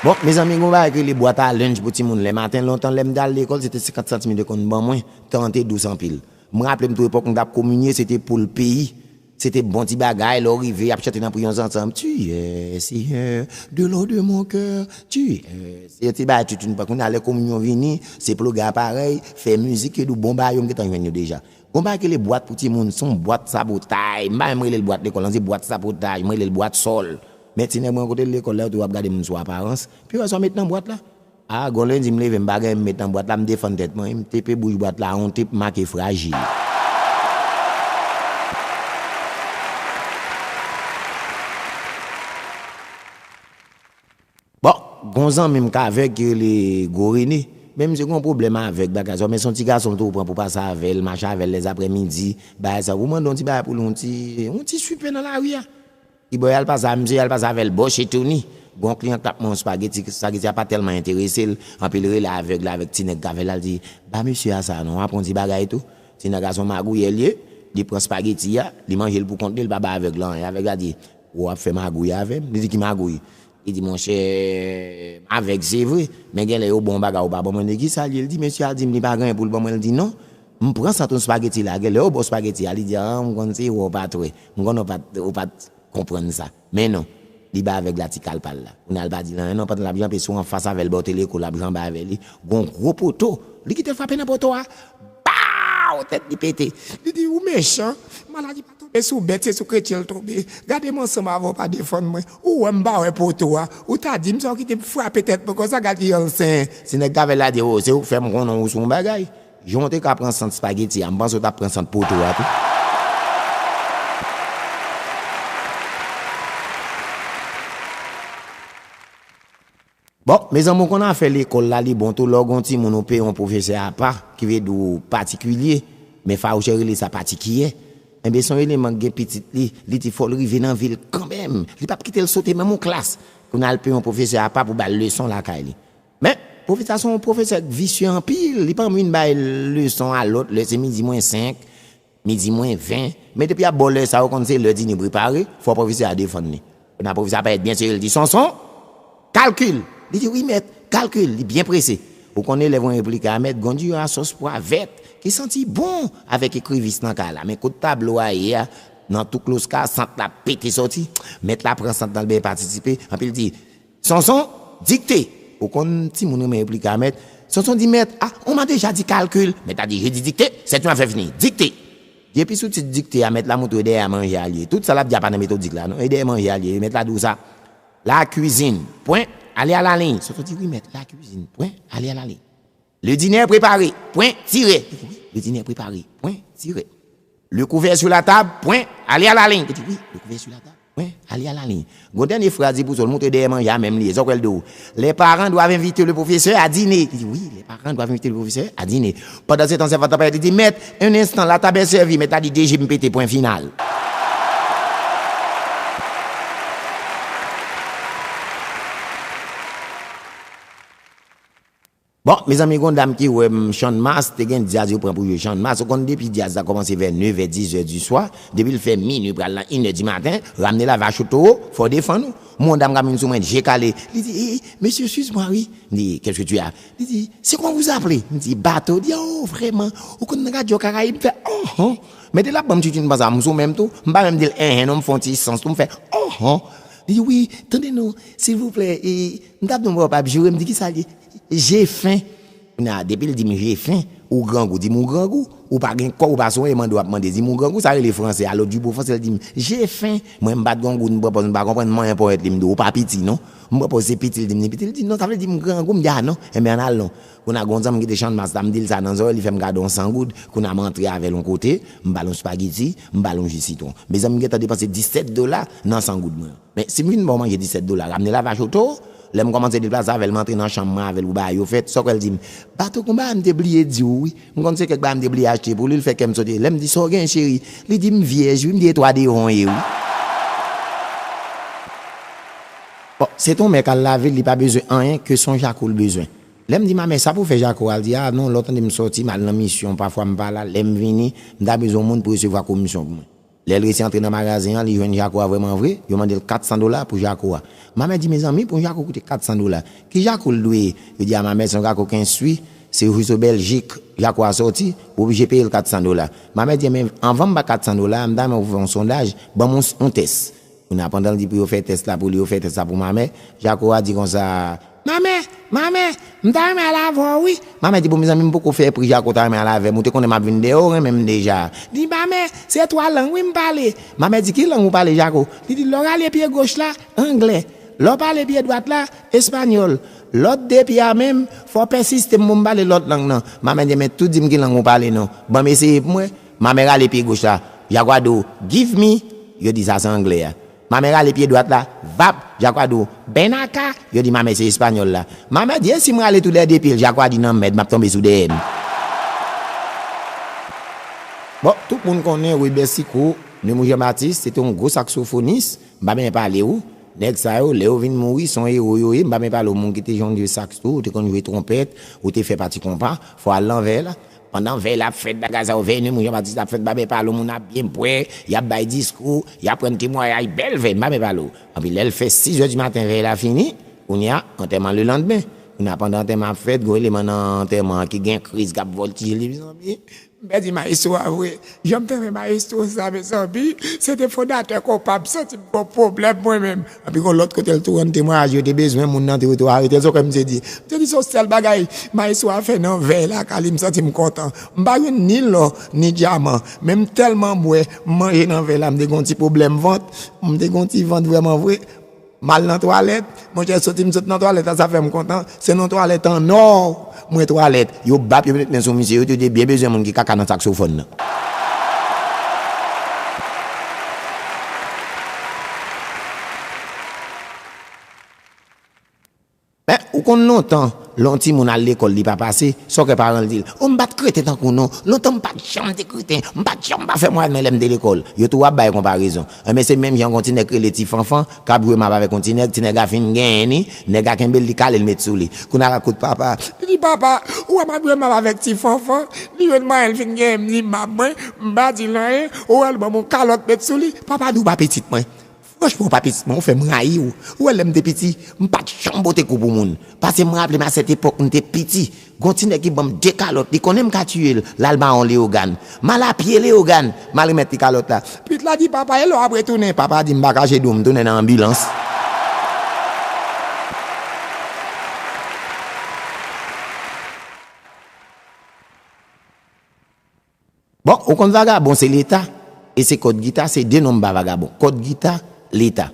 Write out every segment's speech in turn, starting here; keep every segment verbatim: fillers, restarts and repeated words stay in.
Bon, mezanmi, gen yon bagay ki rele bwat a lenj pou timoun. Lè maten, lontan, lè m t al lekòl, se te senkant santim yo te konn ban mwen. Tan an te dous anpil. M raple m tou epòk m t ap kominye, se te poul peyi. Se te bon ti bagay, lè w rive, y ap chante nan priyè ansanm. Tu es, Seigneur, de l'eau de mon cœur, tu es. Se ti bagay tout yon pa. Kounye a, lè kominyon vini, se ploge aparèy, fè mizik, yo di w bon bagay yo, m gentan jwenn yo deja. Gon bagay ki rele bwat pou timoun, se yon bwat sapotay. M pa menm rele l bwat lekòl, non, se bwat sapotay, m rele l bwat sòl. Men ti nèg mwen kote l lekòl la, yo tou ap gade moun sou aparans. Pi wè sa w met nan bwat la. A, gon lendi m leve, m pa gen anyen m met nan bwat la, m defann tèt mwen, m tepe bouch bwat la, yon tep make frajil. Bon, gon zanmi m k avèg ki rele Gwo Rene. Men misye gon pwoblèm avèg bagay sa, men se yon ti gason m tou pran pou pase avè l, mache avè l lèzaprèmidi, bagay sa. Ou mande yon ti bagay pou li, yon ti, yon ti sipe nan lari a. Ki bò y al pase a, misye y al pase avè l bò chez Tony. Gon kliyan k t ap mande yon spageti, spageti a pa tèlman enterese l, anpi l rele avèg la avèk ti nèg k avè l la, l di, ba mesye a sa non, w ap pran yon ti bagay tou. Ti nèg la se yon magouyè l ye, li pran spageti a, li manje l pou kont li, li pa bay avèg la anyen. Avèg la di, w ap fè magouy avè m? Li di, ki magouy? Li di, monchè, m avèg se vre, men genlè yo ba w yon bagay ou pa ban mwen. Li di, kisa l ye? Li di, mesye a di m li pa gen anyen pou l ban mwen. Li di, non, m pran sant yon spageti la, genlè yo ba w spageti a. Li di, an, m konn se wè w pa t wè, m konn w pa t, w pa t konprann sa. Men non, li bay avèg la ti kal pa l la. Kounye a l pa di l anyen non, pandan l ap janpe sou anfas avè l, bò teleko l ap janbe avè li, gon gwo poto. Li kite l frape nan poto a. Baw! Tèt li pete. Li di, ou mechan. Maladi pa tonbe sou bèt, se sou kretyen l tonbe. Gade m ansanm avè w, pa defann mwen. Ou wè m pa wè poto a. Ou ta di m sa, ou kite m frape tèt mwen konsa, gade yon sen. Si nèg k avè l la di, o, se ou k fè m konnen ou sou yon bagay. Jan w te ka pran sant spageti a, m panse w t ap pran sant poto a tou. Bon, mezanmi, w konn afè lekòl la, li bon tou lè w gon timoun ou peye yon pwofesè apa, ki vle di w patikilye, men fawouchè rele sa patikiyè. Enben, se yon eleman k gen pitit li, li di fò l rive nan vil kanmenm. Li p ap kite l sote menm yon klas. Kounye a l peye yon pwofesè apa pou ba l leson lakay li. Men, pwofesè a se yon pwofesè k visye anpil. Li pa menm vin bay leson a lòt lè, se midi mwens senk, midi mwens ven. Men depi y ap ba w lè sa, ou konn se lè dine prepare, fò pwofesè a defann li. Kounye a pwofesè a parèt byen serye, li di, Sonson, kalkil! Li di, wi, mèt, kalkil! Li byen prese. Ou konn elèv ou enplike a, mèt, gon diyo a sòs pwa vèt ki santi bon avèk ekrevis nan kay la. Men kot tablo a ye a, nan tou kloska, sant la pete sòti. Mèt la pran sant lan, l byen patisipe. Anpi l di, Sonson, dikte. Ou konn timoun renmen replike a mèt. Sonson di mèt, a, on m'a déjà dit calcul. Mèt la di, je dis dictée, c'est une affaire finie. Dikte. Depi sou tit dikte a, mèt la montre w dèyè manje a l ye. Tout sa l ap di a pa nan metodik la, non. E dèyè manje a l ye. Mèt la di w sa. La cuisine, point, aller à la ligne. Sonson di, wi, mèt, la cuisine, point, aller à la ligne. Le dîner est préparé, point, tiré. Li di, wi, le dîner est préparé, point, tiré. Le couvert sur la table, point, aller à la ligne. Li di, wi, le couvert sur la table, point, aller à la ligne. Gon dènye fraz li pou sòl, montre dèyè manje a menm li ye. Sa w kwè l di w? Les parents doivent inviter le professeur à dîner. Li di, wi, les parents doivent inviter le professeur à dîner. Pandan se tan, sèvant lan parèt, li di, mèt, un instant, la table est servie. Mèt la di, D G m pete, pwen final. Bon, mezanmi, gon dam ki wè m Channmas, te gen djaz yo pran pou jwe Channmas. Ou konn depi djaz la kòmanse vè nevè, dizè di swa, depi l fè minui pral nan inè di maten, ramne la vache o towo, fò w defann ou. M wè yon dam k ap vin sou mwen, je kale. Li di, eh, monsieur, excuse-moi, oui. M di, qu'est-ce que tu as? Li di, c'est comment vous appelez? M di, Bato. Li di, oh, vraiment? Ou konn nan radyo Karayib? M fè, oh, oh. Men de l ap ban m tchitchit, m panse a m sou menm tou. M pa menm di l, enhen, non, m fè yon ti sans tou, m fè, oh, oh. Li di, wi, tande non, silvouplè, e, m t ap di yon bagay w p ap joure, m di, kisa l ye? J'ai faim. Kounye a, depi l di m, j'ai faim, ou grangou, di m ou grangou, ou pa gen kò, ou pa sonje mande w ap mande, di m ou grangou, sa rele franse, a lòt jou pou franse, l di m, j'ai faim. Mwen, m pa t gen yon goud, m pran pòz, m pa konprann manyen ponyèt li, m di, ou pa piti, non. M pran pòz, se piti, l di m, ni piti, l di, non, sa vle di m grangou, m di, a non, enben, ann al non. Kounye a, gon zanmi ki te Channmas la, m di l sa nan zòrèy, li fè m gade yon san goud, kounye a, m antre avè l yon kote, m ba l yon spageti, m ba l yon ji sitwon. Mezanmi, m gentan depanse disèt dola nan san goud mwen. Men si m vin ba w manje disèt dola, ramne la vache o towo, lè m kòmanse deplase avè l, m antre nan chanm mwen avè l pou bagay yo fèt, sa w kwè l di m? Bato, gon bagay m te bliye di w, wi. M konn se kèk bagay m te bliye achte pou li, l fè kè m sote. Lè m di, sa w gen, cheri? Li di, m vyèj, wi, m di, e twa deyon w ye, wi. Bon, se t on mè k al lavil, li pa bezwen anyen, ke son jako l bezwen. Lè m di, mamè, sa pou fè jako a? L di, a non, lè w tande m sòti, m al nan misyon, pafwa m pa la, lè m vini, m ta bezwen yon moun pou resevwa komisyon pou mwen. Lè l resi antre nan magazen an, li jwenn jako a vrèman vre, yo mande l kat san dola pou jako a. Mamè di, mezanmi, pou yon jako koute kat san dola, ki jako l dwe ye? Yo di, a mamè, se yon jako kenz swi, se Ruso Bèljik jako a sòti, ou oblije peye l kat san dola. Mamè di, men anvan m ba kat san dola, m ta renmen ou fè yon sondaj, ban m yon, yon tès. Kounye a, pandan l di pou yo fè tès la pou li, yo fè tès la pou mamè, jako a di konsa, Mamè, mamè, m ta renmen al avè w wi. Mamè di, bon, mezanmi, m poko fè pri jako ta renmen al avè m. Ou te konnen m ap vin dèyè w, ou renmen m deja. Li di, mamè, se twa lang wi m pale. Mamè di, ki lang ou pale, jako? Li di, lè w rale pye goch la, anglè. Lè w pale pye dwat la, espanyòl. Lòt de pye a menm, fò w pèsiste m pou m pale lòt lang nan. Mamè di, men tou di m ki lang ou pale non. Ban m eseye pou mwen. Mamè rale pye goch la. Jako a di w, give me. Yo di sa se anglè a. Mamè rale pye dwat la, vap, jako a di w, ven aka, yo di mamè se espanyòl la. Mamè di, e si m rale tou lè de pye l, jako a di nan mèd, m ap tonbe sou dèyè m. Bon, tout moun konnen Webè Siko, Nemou Jean Baptiste, se te yon gwo saksofonis, m pa benyen pale w. Nèg sa yo, lè yo vin mouri, se yon ewo yo ye, m pa benyen pale w, moun ki te jwenn jwe sakso, ou te konn jwe twonpèt, ou te fè pati konpa, fò al nan vèy la. Pandan vèy la ap fèt, bagay sa yo, vèy Nemou Jean Baptiste ap fèt, m pa benyen pale w, moun ap byen bwè, y ap bay diskou, y ap rann temwayaj, bèl vèy, m pa benyen pale w. Anpi lè l fè sis è di maten, vèy la fini, kounye a, antèman lelandmen. Kounye a, pandan antèman ap fèt, gon eleman nan antèman an ki gen kriz, k ap vòltije li, mezanmi. M pèdi mayestwo a vre. Jan m te renmen mayestwo sa, mezanmi, se te fondatè konpa, m santi m gon pwoblèm mwen menm. Anpi gon lòt kote l tou rann temwayaj, yo te bezwen moun nan te, yo te arete l, se sa m te di. M te di se yon sèl bagay mayestwo a fè nan vèy la, Kali, m santi m kontan. M pa jwenn ni lò, ni dyaman, men m tèlman bwè, m manje nan vèy la, m te gon ti pwoblèm vant, m te gon ti vant vrèman vre. M al nan twalèt, monchè, soti m sot nan twalèt la, sa fè m kontan. Se nan twalèt an nò mwen twalèt. Yo bap, yo met men sou misye, yo te byen bezwen moun ki kaka nan saksofòn nan. Men, ou konn lontan, lè yon timoun al lekòl, li pa pase, sa w kwè paran l di l? O, m pa t kreten tankou w non. Lontan m pa t janm te kreten. M pa t janm pa fè mwayèn mwen lè m te lekòl. Yo tou ap bay konparezon. Enben, se menm jan yon ti nèg rele Ti Fanfan, k ap jwe map avèk yon ti nèg, ti nèg la fin genyen ni, nèg la kenbe l, li kale l met sou li. Kounye a kout papa. Li di, papa, ou wè m ap jwe map avèk Ti Fanfan, li jwenn mwayen, l fin genyen m ni map mwen, m pa di l anyen, ou wè l ban m yon kalòt met sou li, papa di w pa pitit mwen. Franchman, w pa pitit mwen, ou fè m rayi w. Ou wè lè m te piti, m pa t janm pote kou pou moun. Paske m raple m a sèt epòk m te piti, gon ti nèg ki ban m de kalòt, li konnen m ka tiye l, l al ba yon Leyogàn. M al a pye Leyogàn, m al remèt li kalòt la. Pit la di, papa, e lè w ap retounen? Papa di, m pa kache di w, m tounen nan anbilans. Bon, ou konn vagabon se Leta, e se kòd gita, se de non m ba vagabon. Kòd gita, Leta.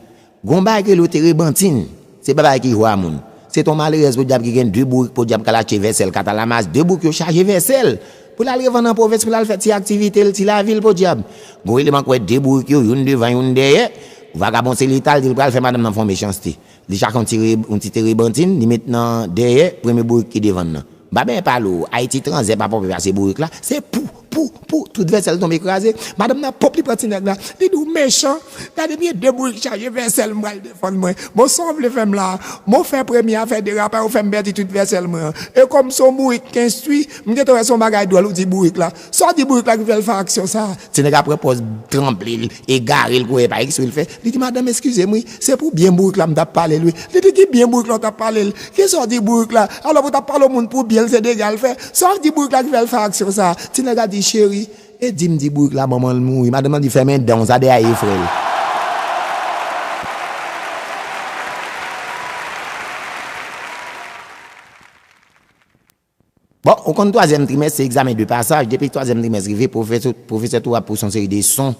Gon bagay ki rele terebantin, se pa bagay ki jwe a moun. Se t on malerèz podyab ki gen de bourik podyab k al achte vèsèl Katalamas, de bourik yo chaje vèsèl. Pou l al revann an pwovens, pou l al fè ti aktivite l, ti lavi l podyab. Gon eleman k wè de bourik yo, youn devan, youn dèyè. Vagabon se Leta, l di l pral fè madanm nan fè on mechanste. Li chache yon ti re-, yon ti terebantin, li met nan dèyè premye bourik ki devan l nan. M pa benyen pale w, Ayiti tranzè pa pwòp pase bourik la, se pou, pou, pou, tout vèsèl tonbe kraze. Madanm nan pwòp li pran ti nèg la, li di w mechan, gade byen de bourik chaje vèsèl m pral defann mwen. Bon, sa w vle fè m la? Bon, fè premye a fè derapaj, ou fè m pèdi tout vèsèl mwen an. E kòm se yon bourik k enstwi, m gentan wè se yon bagay dwòl ou di bourik la. Sa w di bourik la ki fè l fè aksyon sa a? Ti nèg la pran pòz tranble l, egare l, kouri pa eksprè l fè. Li di, madanm, eskize m wi, se pou byen bourik la m t ap pale l wi. Li di, ki byen bourik la w t ap pale l? Kisa w di bourik la? Alò pou w t ap pale yon moun pou byen l, se dega l fè. Sa w di bourik la ki fè l fè aksyon sa a? Ti nèg la di, cheri, e di m di bourik la manman l mouri. Madanm nan di, fèmen dan w, sa dèyè a ye frè l. Bon, ou konn twazyèm trimès se egzamen de pasaj. Depi twazyèm trimès rive, pwofesè, pwofesè tou ap pouse yon seri de son,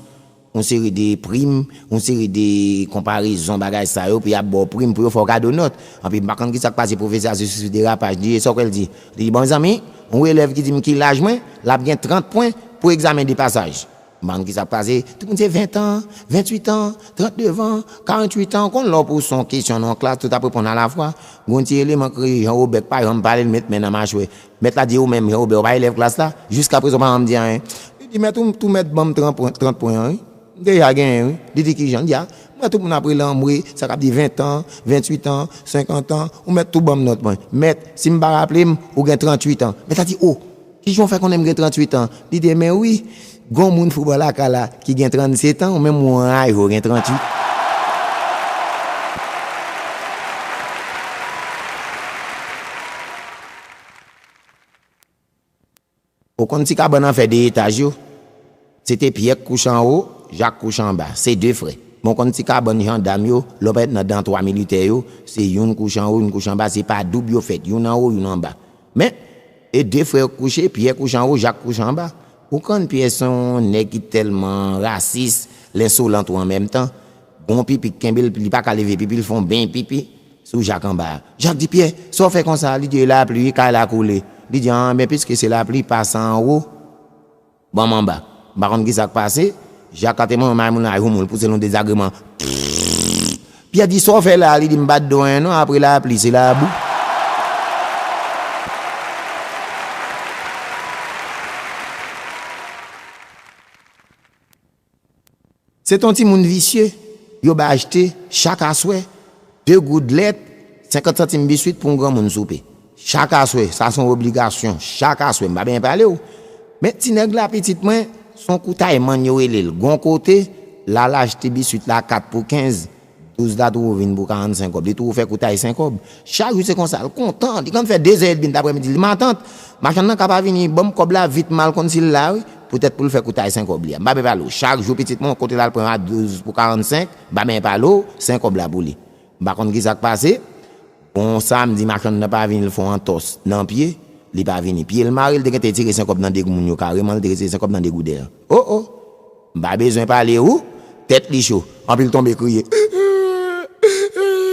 yon seri de prim, yon seri de konparezon, bagay sa yo, pou y ap ba w prim, pou yo fè w kado nòt. Anpi m pa konn kisa k pase pwofesè a, se sou derapaj li ye, sa w kwè l di? Li di, bon, mezanmi, yon elèv ki di m ki laj mwen, l ap gen trant pwen pou egzamen de pasaj. M pa konn kisa k pase, tout moun se ven tan, venntuit an, trannde an, karanntuit an, ou konn lè w pouse yon kesyon nan yon klas, tout ap reponn alafwa. Gon ti eleman k rele Jan Wobè k pa janm pale, l met men nan machwè. Mèt la di, ou menm, Jan Wobè, ou pa elèv klas la? Jiskaprezan, ou pa janm di anyen. Li di, mèt, ou tou mèt ban m trant pwen, trant pwen an, wi. M deja genyen, wi. Li di, kijan? Li di, a, m wè tout moun ap rele anmwe, sa k ap di ven tan, venntuit an, senkant an, ou mèt tou ban m nòt mwen. Mèt, si m pa raple m, ou gen tranntuit an. Mèt la di, o, kijan w fè konnen m gen tranntuit an? Li di, men wi, Gon moun fou bò lakay la ki gen trannsetan, ou menm ou anraje, ou gen trannwit. Ou konn ti kabann an fè de etaj yo? Se te Pyè k kouche anwo, Jak kouche anba. Se de frè. Men w konn ti kabann jandam yo, lè w mèt nan dan twa militè yo, se youn kouche anwo, youn kouche anba, se pa doub yo fèt, youn anwo, youn anba. Men, e de frè yo k kouche, Pyè kouche anwo, Jak kouche anba. Ou konn Pyè se yon nèg ki tèlman rasis, lensolan tou an menm tan. Gon pipi k kenbe l, li pa ka leve pipi, l fè yon beny pipi sou Jak anba a. Jak di, Pyè, sa w fè konsa? Li di, e lapli, wi, kay la koule. Li di, an, men piske se lapli, pase anwo, ban m anba. M pa konn ki sa k pase. Jak ka te manman may moun la, yon moun, l pouse l yon dezagreman. Pyè di, sa w fè la? Li di, m pa t di w anyen non, apre lapli, se labou. Se t on timoun visye, yo bay achte chak aswè de goud lèt, senkant santim biswit pou yon granmoun soupe. Chak aswè, sa se yon obligasyon, chak aswè, m pa byen pale w. Men ti nèg la, pitit mwen, se yon koutay mann yo rele l. Gon kote, l al achte biswit la kat pou kenz, douz la tou vin pou karannsenk kòb. Li tou fè koutay senk kòb. Chak jou se konsa, l kontan, li konn fè de zè edmi daprèmidi, li, matant, machann nan ka pa vini, ban m kòb la vit, m al konn si l la, wi. Poutèt pou l fè koutay senk kòb li a. M pa byen pale w. Chak jou pitit mwen, kote l al pran a douz pou karannsenk, m pa byen pale w, senk kòb la pou li. M pa konn ki sa k pase. Bon, samdi, machann nan pa vini, l fè yon antòs nan pye, li pa vini. Pye l mare, l te gentan retire senk kòb nan de moun yo kareman, l te retire senk kòb nan degouden an. O, o! M pa bezwen pale w, tèt li cho. Anpi l tonbe kriye.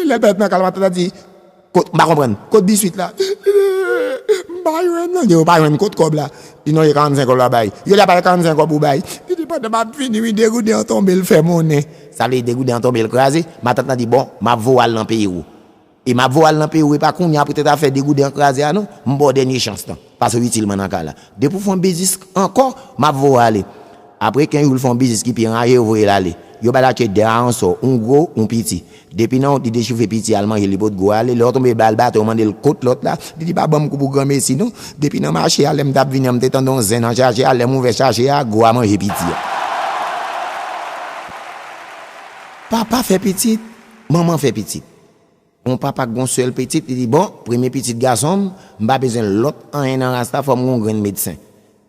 Lè l parèt nan kay la, matant la di, Kot, m pa konprann. Kot biswit la? M pa jwenn non. Yo pa jwenn kot kòb la? Li non, e karannsenk kòb la bay. Yo la bay karannsenk kòb ou bay. Li di, pandan m ap vini, wi, degouden an tonbe, l fè monnen. Sa vle di degouden an tonbe, l kraze. Matant la di, bon, m ap voye w al nan peyi w. E m ap voye w al nan peyi w, e pa kounye a poutèt afè degouden an kraze a non. M ba w dènye chans lan. Pase w itil mwen nan kay la. Depi w fè yon biznis ankò, m ap voye w ale. Apre kenz jou, l fè yon biznis ki pi anraje, yo voye l ale. Yo ba l achte de ansò, yon gwo, yon piti. Depi nan wout, li dechoufe piti a, l manje, li pot gwo ale. Lè w tonbe ba l baton, yo mande l kot lòt la. Li di, pa ban m kou pou granmesi non. Depi nan mache a, lè m t ap vini an, m te tande yon zen nan chache a. Lè m ouvè chache a, gwo a manje piti a. Papa fè pitit, manman fè pitit. Yon papa k gon sèl pitit, li di, bon, premye pitit gason m, m pa bezwen lòt anyen nan ras la, fò m gon grenn medsen.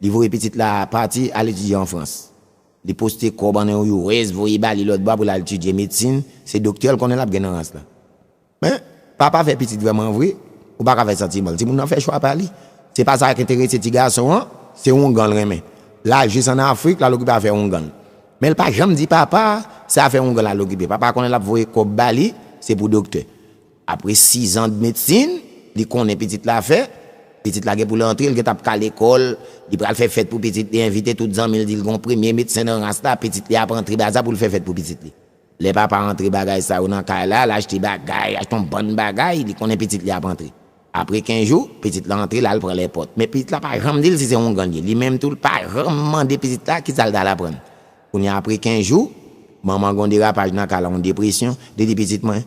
Li voye pitit la pati al etidye an Frans. Li poste kòb an nan yon U S, voye ba li lòt bò a pou l al etidye medsin, se doktè l konnen l ap gen nan ras la. Men, papa fè pitit vrèman vre, ou pa ka fè santiman l. Timoun nan fè chwa pa li. Se pa sa k enterese ti gason an, se wongan l renmen. L al jis ann Afrik, l al okipe afè wongan l. Men l pa janm di papa, se afè wongan l al okipe. Papa konnen l ap voye kòb ba li, se pou doktè. Apre sizan medsin, li konnen pitit la fè, pitit la gen pou l antre, l gentan ap ka lekòl, li pral fè fèt pou pitit li, envite tout zanmi l, di l gon premye medsen nan ras la, pitit li ap antre, bazar pou l fè fèt pou pitit li. Lè papa antre bagay sa yo nan kay la, l achte bagay, achte yon bann bagay, li konnen pitit li ap antre. Apre kenz jou, pitit la antre, l al pran lèpòt. Men pitit la pa janm di l si se wongan l ye. Li menm tou, l pa janm mande pitit la kisa l t al aprann. Kounye a, apre kenz jou, manman gen yon derapaj nan kay la, yon depresyon, li di pitit mwen,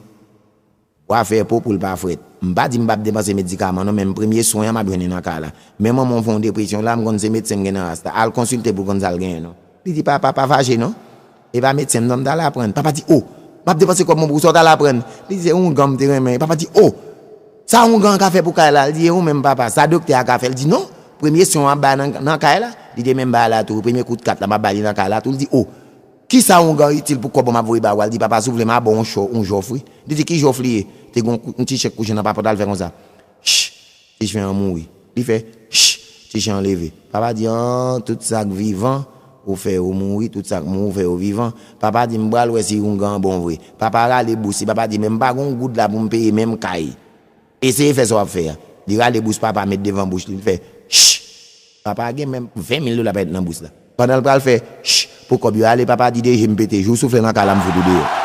w a fè po pou l pa frèt. M pa di m p ap depanse medikaman non, men premye swen an m ap jwenn li nan kay la. Men manman w fè yon depresyon la, m konn se medsen m gen nan ras la. Al konsilte pou l konn sa l genyen non. Li di, papa, pa fache non. E pa medsen m non m t al aprann. Papa di, o, m ap depanse kòb mwen pou sa w t al aprann. Li di, se wongan m te renmen. Papa di, o, sa wongan an ka fè pou kay la? Li di, e ou menm papa, sa doktè a ka fè? Li di, non, premye swen w ap bay nan, nan kay la. Li di, e menm bagay la tou, premye kout kat la m ap bay li nan kay la tou. Li di, o, kisa wongan itil pou kòb mwen m ap voye ba ou a? Li di, papa, si w vle m a ba w yon chò, yon jòf wi. Li di, ki jòf li ye? Te gen yon kou-, yon ti chèk kouche nan papòt la, l fè konsa. Ch! Ti chen an mouri. Li fè, ch! Ti chen an leve. Papa di, an, tout sa k vivan, ou fè yo mouri, tout sa k mouri, ou fè yo vivan. Papa di, m pral wè si wongan an bon vre. Papa rale bous li, papa di, men m pa gen yon goud la pou m peye menm kay. Eseye fè sa w ap fè a. Li rale bous papa, met devan bouch li, li fè, ch! Papa gen menm ven mil dola pèt nan bous la. Pandan l pral fè, ch! Pou kòb yo ale, papa di, de je m pete, jou w soufle nan kay la, m fout ou deyò.